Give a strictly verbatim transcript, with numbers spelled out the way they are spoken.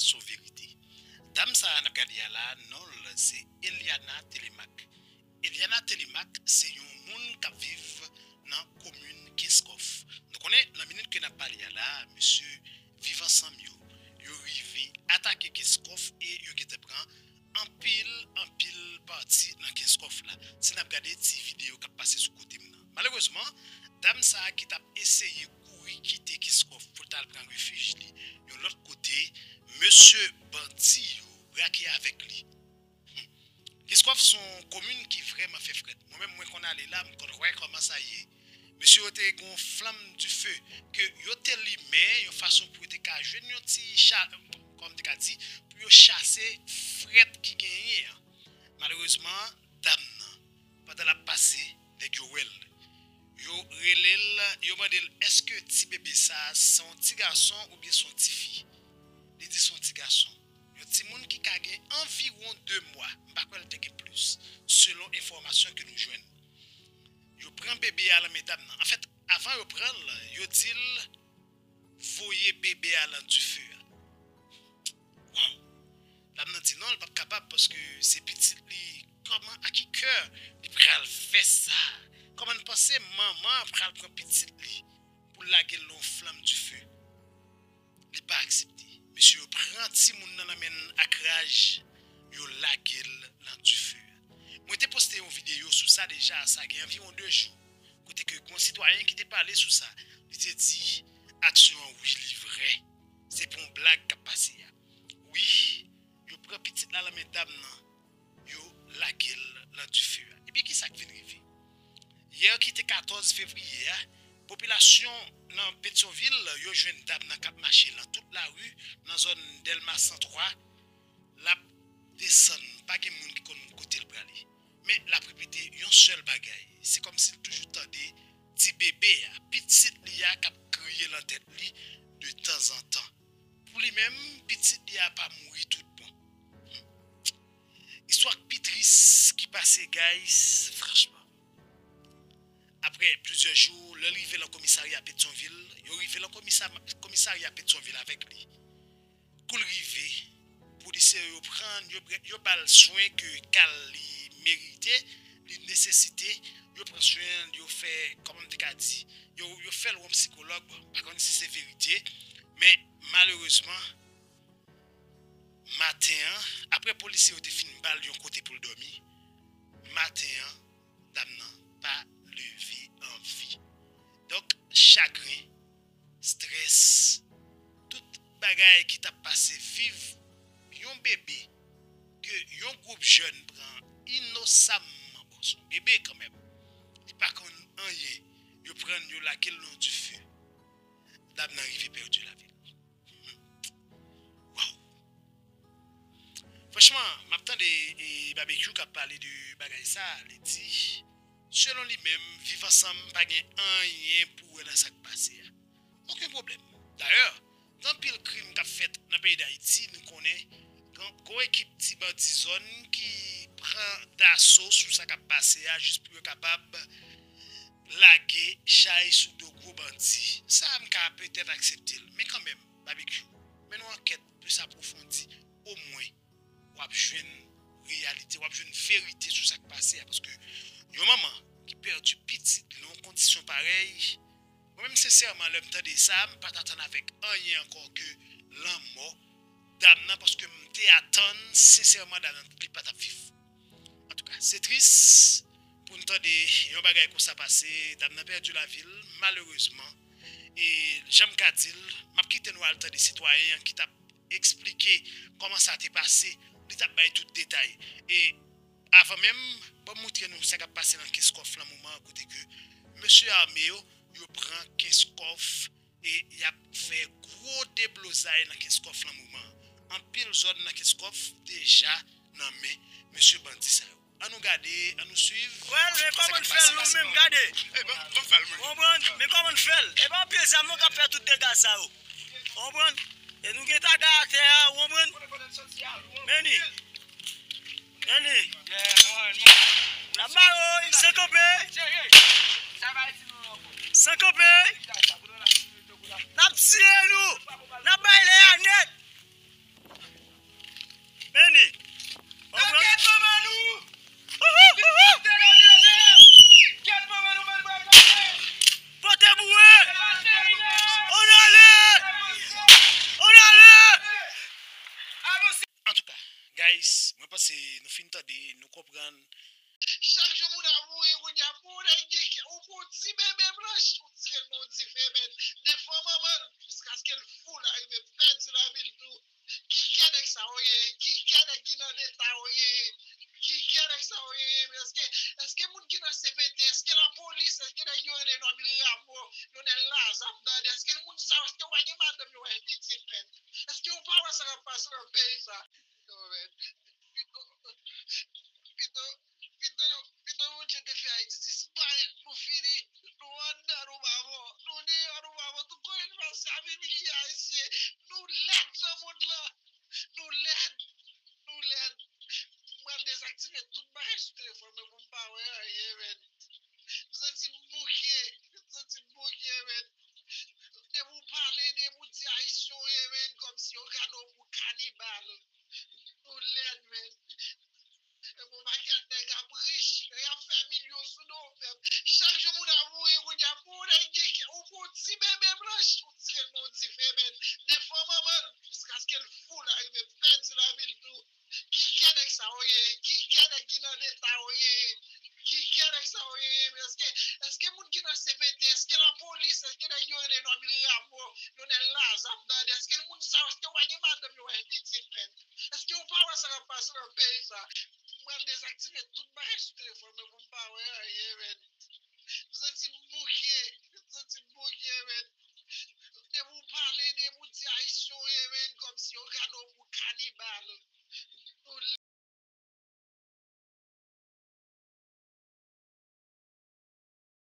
se yon verite. Dam sa a n ap gade a la, non l se Eliana Telemaque. Eliana Telemaque se yon moun k ap viv nan komin Kenskòf. Nou konnen, nan minit ke n ap pale a la, mesye Viv Ansanm yo, yo rive atake Kenskòf e yo gentan pran anpil, anpil pati nan Kenskòf la. Si n ap gade ti videyo k ap pase sou kote m nan. Malerezman, dam sa a ki t ap eseye kouri kite Kenskòf pou l t al pran refij li yon lòt kote, mesye bandi yo brake avèk li. Kenskòf se yon komin ki vrèman fè frèt. Mwen menm, mwen konn ale la, m konn wè kòman sa ye. Mesye yo te gen yon flanm dife ke yo te limen yon fason pou yo te ka jwenn yon ti cha, kòman m te ka di, pou yo chase frèt ki genyen an. Malerezman, dam nan, pandan l ap pase, nèg yo wè l. Yo rele l, yo mande l, èske ti bebe sa a se yon ti gason oubyen se yon ti fi? Li di se yon ti gason. Yon timoun ki ka gen anviwon de mwa, m pa kwè l te gen plis, selon enfòmasyon ke nou jwenn. Yo pran bebe a nan men dam nan. Anfèt, avan yo pran l, yo di l voye bebe a nan dife a. Waw! Dam nan di non, l p ap kapab paske se pitit li. Kòman, a ki kè li pral fè sa? Kòman n panse manman an pral pran pitit li pou l lage l nan yon flanm dife? Li pa aksepte. Mesye yo pran timoun nan nan men l ak raj, yo lage l nan dife a. Mwen te poste yon videyo sou sa deja, sa gen anviwon de jou, kote ke gen yon sitwayen ki te pale sou sa. Li te di, aksyon an, wi, li vrè. Se pa yon blag k ap pase a. Wi, yo pran pitit la nan men dam nan, yo lage l nan dife a. Ebyen, ki sa k vin rive? Yè ki te katòz fevriye a, popilasyon nan Petyonvil, yo jwenn dam nan k ap mache nan tout lari, nan zòn Dèlma san twa, l ap desann, pa gen moun ki konn kote l prale. Men l ap repete yon sèl bagay, se kòmsi l toujou tande ti bebe a, pitit li a k ap kriye nan tèt li de tanzantan. Pou li menm, pitit li a pa mouri tout bon. Istwa k pi tris ki pase, guys, franchman. Apre plizyè jou, lè l rive nan komisarya Petyonvil, yo rive nan komisa, komisarya Petyonvil avèk li. Kou l rive, polisye yo pran l, yo, yo ba l swen ke ka l li merite, li nesesite, yo pran swen l, yo fè, kòman m te ka di, yo, yo fè l wè yon sikològ, bon, m pa konn si se verite, men malerezman, maten an, apre polisye yo te fin ba l yon kote pou l dòmi, maten an, dam nan pa leve an vi. Donk, chagren, strès, tout bagay ki t ap pase, viv yon bebe ke yon gwoup jèn pran inosamman, bon, se yon bebe kanmenm, li pa konn anyen, yo pran l, yo lage l nan dife. Dam nan rive pèdi lavi l. Waw! Franchman, m ap tande e, Babekyou k ap pale de bagay sa, li di, selon li menm, Viv Ansanm pa gen anyen pou wè nan sa k pase a. Okenn pwoblèm. Dayè, gen anpil krim k ap fèt nan peyi Dayiti, nou konnen gen gwo ekip ti bandi zòn ki pran daso sou sa k ap pase a, jis pou yo kapab lage chay sou do gwo bandi. Sa a, m ka petèt aksepte l, men kanmenm, Babekyou, mennen yon ankèt plis apwofondi, omwen, w ap jwenn reyalite, w ap jwenn verite sou sa k pase a, paske yon manman ki pèdi pitit li nan yon kondisyon parèy, mwen menm, sensèman, lè m tande sa, m pa t atann avèk anyen ankò ke lanmò dam nan, paske m te atann, sensèman, dam nan, li pa t ap viv. Antouka, se tris pou n tande yon bagay konsa pase, dam nan pèdi lavi l, malerezman. E jan m ka di l, m ap kite nou al tande sitwayen an ki t ap eksplike kòman sa te pase, li t ap bay tout detay. E avan menm, ban m montre nou sa k ap pase nan Kenskòf lan moman an, kote ke mesye ame yo, yo pran Kenskòf e y ap fè gwo deblozay nan Kenskòf lan moman an. Anpil zòn nan Kenskòf deja nan men mesye bandi sa yo. Ann nou gade, ann nou swiv. Wè l, men kòman n fè l nou menm, gade. Konprann? Men kòman n fè l? E pa anpil zam non k ap fè tout dega sa yo. Konprann? E nou gen taga atè a, ou konprann? Men li. Men li. N ap mare w, san kanpe. San kanpe. N ap tiye nou. N ap bay lè a nèt. Antouka, guys, mwen panse nou fin tande, nou konprann. Chak jou moun ap mouri kounye a, pou yon nèg gen kè, ou pou yon ti bebe blanch, ou tire l nan yon dife, men defwa manman l, jiskaske l fou, l arive pèdi lavi l tou. Ki kè nèg sa yo ye? Ki kè nèg ki nan leta yo ye? Ki kè nèg sa yo ye? Èske, èske moun ki nan C P T, èske lapolis, èske nèg yo rele nonm Ramo, Lionel Lazarre, tande, èske moun sa yo, èske yo pa gen madanm yo, pa gen pitit, men? Èske yo pa wè sa k ap pase nan peyi sa? Yo, men, pito, pito, pito, pito Bondye te fè Ayiti disparèt, nou fini, nou anndan, nou pa mò, nou deyò, nou pa mò, tout kote n pase ap imilye Ayisyen, nou lèd nan mond lan, nou lèd, nou lèd. Mwen dezaktive tout bagay sou telefòn mwen pou m pa wè anyen, men. M santi m bouke, m santi m bouke, men. Depi w pale, depi w di Ayisyen w ye, men, kòmsi yon kado pou kanibal. Nou lèd, men. Epi yon pakèt nèg ap rich, nèg ap fè milyon sou do pèp. Chak jou moun ap mouri kounye a, pou yon nèg gen kè, ou pou yon ti bebe blanch, ou tire l nan yon dife, men. Defwa manman l, jiskaske l fou, l arive pèdi lavi l tou. Ki kè nèg sa yo ye? Ki kè nèg ki nan leta yo ye? Ki kè nèg sa yo ye? Èske, èske moun ki nan C P T, èske lapolis, èske nèg yo rele nonm Ramo, Lionel Lazarre, tande, èske moun sa yo, èske yo pa gen madanm yo, pa gen pitit, men? Èske yo pa wè sa k ap pase nan peyi sa? Mwen dezaktive tout bagay sou telefòn mwen pou m